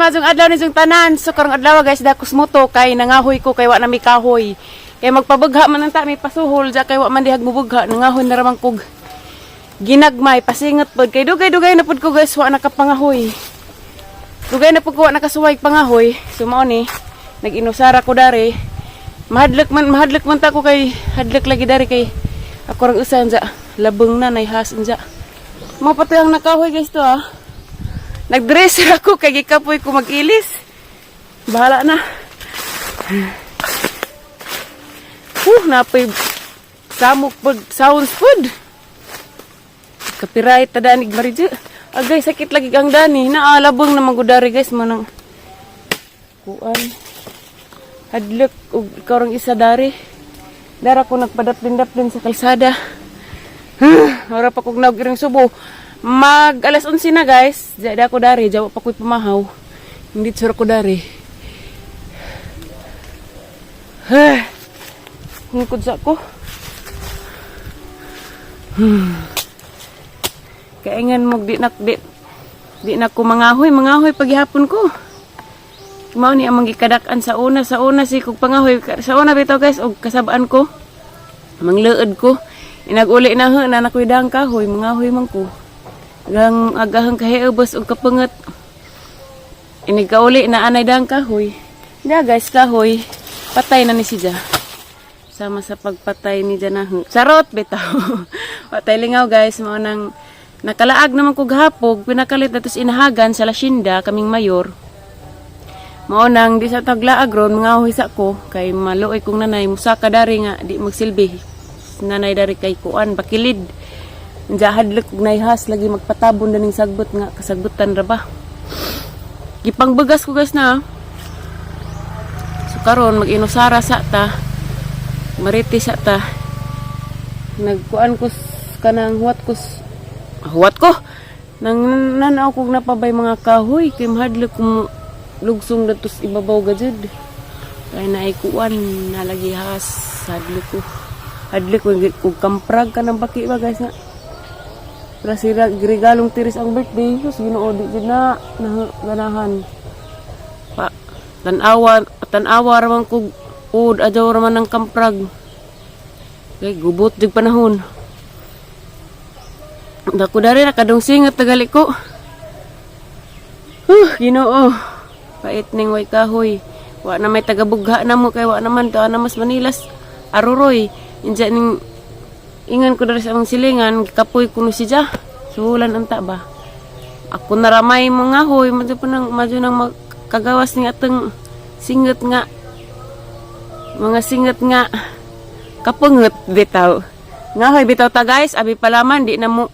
Maayong adlaw ninyong tanan. So karong adlaw, guys, dakos moto kay nangahoy ko kay wa na mi kahoy. Kay magpabugha man ang ta mi pasuhol ja kay wa man dihag mubugha, nangahoy na ramang kog ginagmay pasingot pod kay dugay-dugay na pod ko, guys, wa nakapangahoy. Dugay na pod ko wa nakasuway pangahoy. So mao ni nag-inusara ko dari. Mahadlok man ta ko kay hadlok lagi dari kay ako rang usa unsa labeng na nay has unsa. Mao pati ang nakahoy, guys, to ah. Nagdress ako kay gikapoy ko mag-ilis. Bahala na. Napoy samok pag sounds food. Copyright ta danig maridyo. Agay, sakit lagi ang dani. Naalabong na magudari, guys, mo nang kuan. Hadlok og ikaw rang isa dari. Dara ko nagpadaplin-daplin sa kalsada. Ora pa kog naog subo. Mag alas 11 na, guys. Di ako dari, jawa pa ko'y pamahaw. Hindi sure ko dari. Hungkod sa ko. Kaingan mo di na ko mangahoy, mangahoy paghihapon ko. Mao ni among gikadak-an sa una si kog pangahoy sa una bitaw, guys, og kasabaan ko. Mangleod ko. Inag-uli na ho, na nakoy dang kahoy, mangahoy man ko. Agang agahang kahiubos og kapangat. Inig kauli na anay dang kahoy. Da, guys, kahoy. Patay na ni siya. Sama sa pagpatay ni Janahu. Charot bitaw. Patay lingaw, guys, mao nang nakalaag naman ko gahapog, pinakalit na inahagan sa Lashinda kaming mayor. Mao nang di sa taglaag ron mga sa ko kay maluoy kong nanay musaka dari nga di magsilbi. Nanay dari kay kuan bakilid. Hadlok og nayhas lagi magpatabon daning sagbot nga kasagbutan ra ba. Gipangbagas ko, guys, na. So karon mag-inusara sa ta. Mariti sa ta. Nagkuan ko kanang huwat ko huwat ko. Nang nanaw kog napabay mga kahoy kay mahadlok kung lugsong datos ibabaw gajud. Kay naay kuan nalagi has hadlok ko. Hadlok ko kog kamprag ka ng baki ba, guys, nga. Pero sira regalong tiris ang birthday, sus Ginoo, di jud na na ganahan. Pa tan-awa tan-awa ra man kog ud adyaw ra man ng kamprag. Kay gubot jud panahon. Dako dari nakadong singat tagali ko. Huh, Ginoo. Pait ning way kahoy. Wa na may tagabugha na mo kay wa naman to na mas Manilas. Aruroy. Inja ning ingan ko dari sa among silingan, kapoy kuno siya. Suhulan anta ba. Ako naramay mga hoy, madyo pa nang madyo nang magkagawas ning atong singot nga mga singot nga kapungot bitaw. Ngahoy bitaw ta, guys, abi palaman di na mo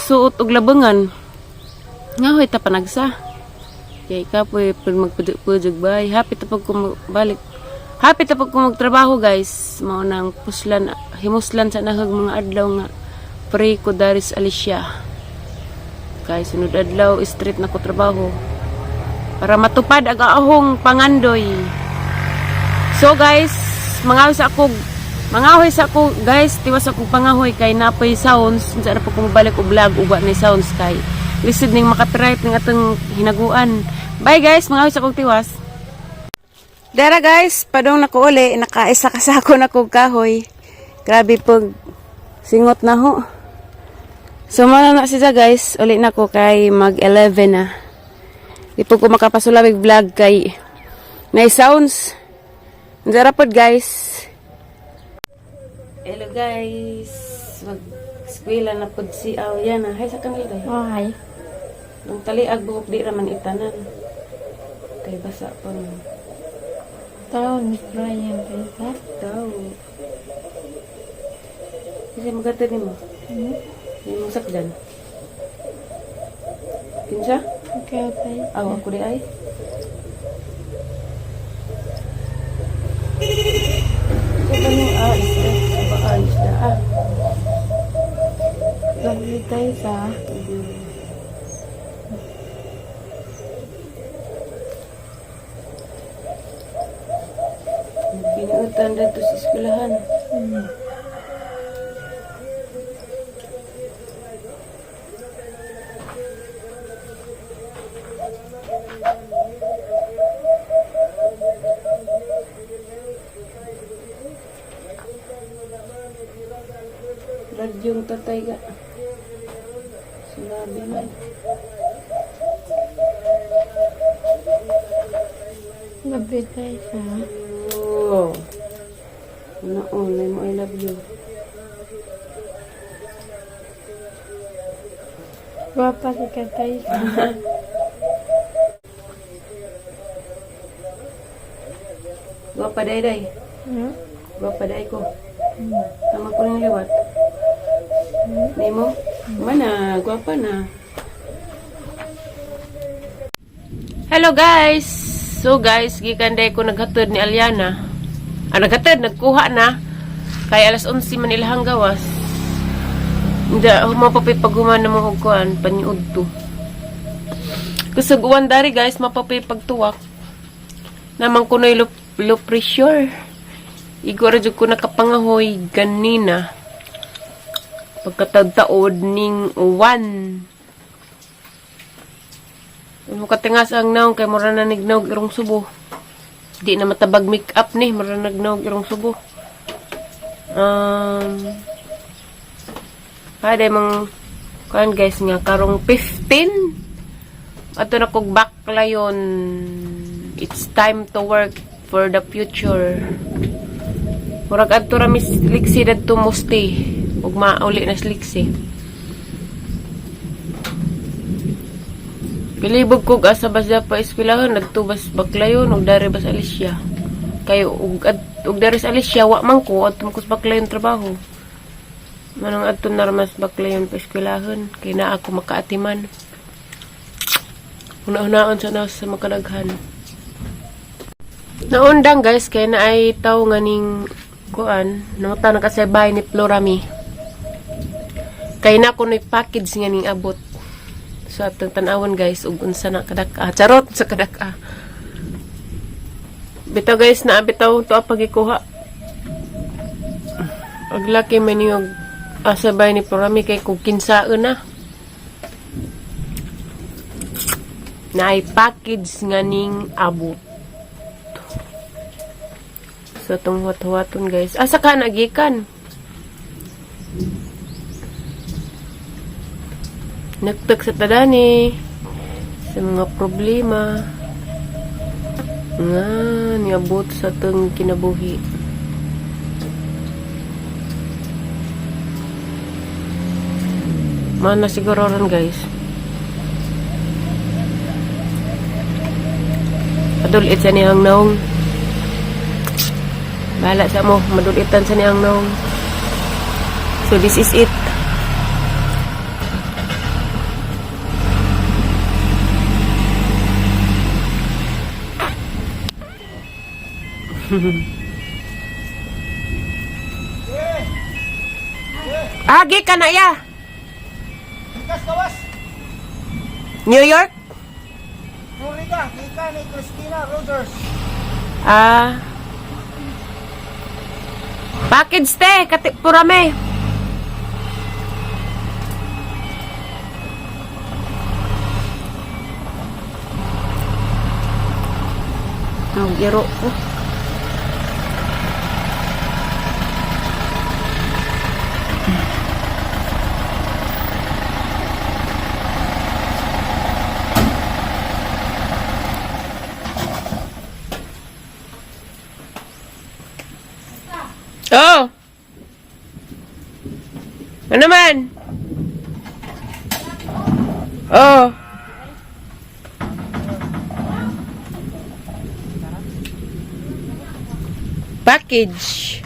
suot og labangan. Ngahoy ta panagsa. Kay kapoy pag magpudyo-pudyog bay, happy ta pag ko balik. Happy ta pag ko magtrabaho, guys. Mao nang puslan himuslan sa nahag mga adlaw nga pray ko daris Alicia. Kay sunod adlaw street na ko trabaho. Para matupad ang ahong pangandoy. So guys, mangahoy sa ako, guys, tiwas ako pangahoy kay napoy sounds, unsa na po ko mobalik og vlog uba ni sounds kay lisod ning maka-copyright ning atong hinaguan. Bye, guys, mangahoy sa akong tiwas. Dara, guys, padong na ko uli, nakaisa ka sako na kog kahoy. Grabe pag singot na ho. So mao na siya, guys, uli na ko kay mag 11 na. Di po ko makapasulabig vlog kay na sounds. Dara pod, guys. Hello, guys. Mag eskwela na pod si Awyana. Hi sa kanila, guys. Oh, hi. Ang taliag buhok di raman itanan. Kay basa pa man. Taon ni Brian kaysa. Daw. Kasi magatid nimo. May mong sakdan. Kinsa? Okay, tayo. Aw, ako di ay. Sa ba ah, isda? Sa ba ah, isda ah. Lovely tayo sa. Binuutan dito sa eskwelahan. Yung tatay ga. Sulabi man. Love you, Taysa. Oh. Ano, oh, mo I love you. Gwapa si ka, Taysa. Gwapa day day. Hmm? Gwapa day ko. Tama ko ng liwat. Nemo? Mana, gwapa na. Hello guys! So guys, gikan day ko naghatod ni Aliana. Ah, naghatod, nagkuha na. Kay alas 11 man ilahang gawas. Hindi, mapapay paghuman na mga kuan, paniud to. Kusog uwan dari guys, mapapay pagtuwak. Namang kunoy low, low pressure. Igo ra jud ko nakapangahoy ganina. Pagkataod-taod ning uwan. Mo katingas ang naong kay mura na nignaog irong subo. Di na matabag make up ni, mura na nagnaog irong subo. Paday mang kuan guys nga karong 15 ato na kog baklayon. It's time to work for the future. Murag adto ra mis liksi dadto musti ug mauli na sa liksi. Pilibog kog asa bas pa eskwelahan adto bas Baclayon ug dari bas Alicia. Kay ug ug dari sa Alicia wa man ko adto man ko sa Baclayon trabaho. Manong adto na ra mas Baclayon pa eskwelahan kay naa ako makaatiman. Una-unaon sa na sa makadaghan. Naundang guys kay na ay taw nga ning kuan, namuta na kasi bahay ni Florami. Kay na kuno'y package nga ning abot. So atong tan-awon guys ug unsa na kadak-a. Charot sa kadak-a. Bitaw guys na bitaw to pagikuha. Ag laki man niyog asa bahay ni Florami kay kung kinsaon na. Na ay package nga ning abot. So, itong huwat-huwaton, guys. Asa ka nagikan? Nagtag sa tadani. Sa mga problema. Nga, niabot sa itong kinabuhi. Mana siguro ron, guys. Adulit sa niyang naong. Bahala sa mo, madulitan sa niyang naong. So this is it. Agi ka na ya. Likas gawas! New York? Florida, kita ni Christina Rogers. Ah. Package te, kati purame. Ang giro ko. Oh. Ano man? Oh. Package.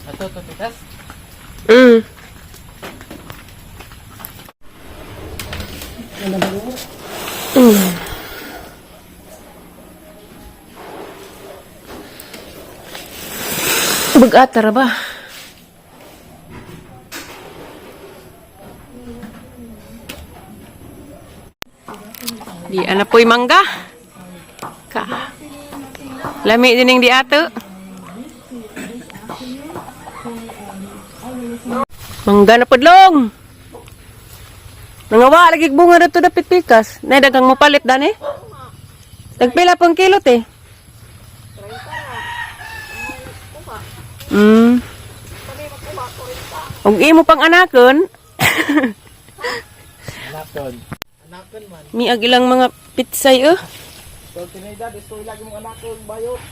Ato, to, tikas. Bag-ata ra ba? Di ana po'y mangga. Ka. Lami din ning di ato. Mangga na padlong. Nangawa lagi bunga dito dapit pikas. Nay dagang mo palit dani. Tagpila pang kilo te. Og imo pang anakon. Anakon. Anakon man. Miag ilang mga pitsay eh. So Trinidad, istoy lagi mong anakon bayot.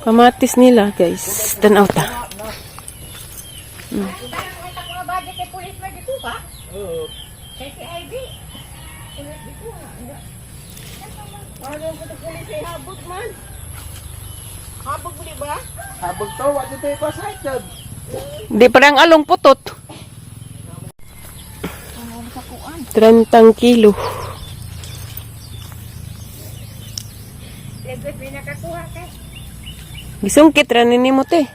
Kamatis nila, guys. Tanaw ta. Oo. Habog to, wa dito ipasaytod. Di parang along putot. 30 kilo. Gisungkit ra ni nimo te.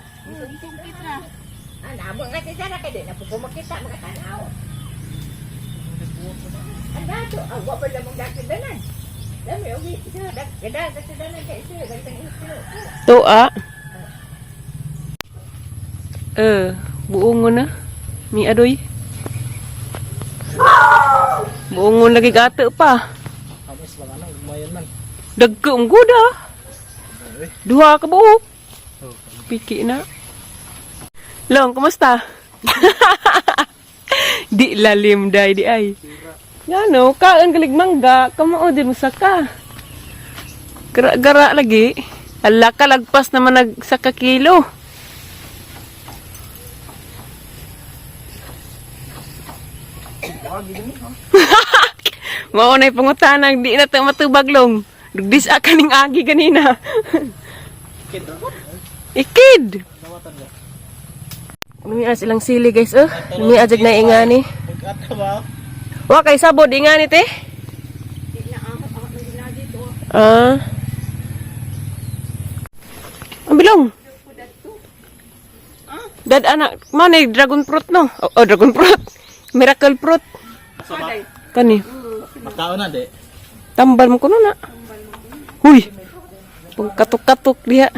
Tua. Eh, buongon na. Mi adoy. Buongon lagi gata pa. Kamis lang ano, lumayan man. Dagko ang guda. Duha ka buok. Piki na. Long, kumusta? Di lalim day di ay. Ngano, kaan galig mangga, kamao din mo saka. Gara-gara lagi. Ala ka, lagpas naman nagsaka kilo. Mao na'y pangutanag, di na ta matubag long. Dugdis ka ning agi ganina. Ikid! Lumias silang sili guys oh. Lumias jag na ingani. Pagkata ba? Wa kay sabod ingani te. Ah. Ang bilong. Dad anak, mao na dragon fruit no. Oh, oh, dragon fruit. Miracle fruit. Kani. Makaon na di. Tambal mo kuno na. Huy. Pagkatok-katok diha.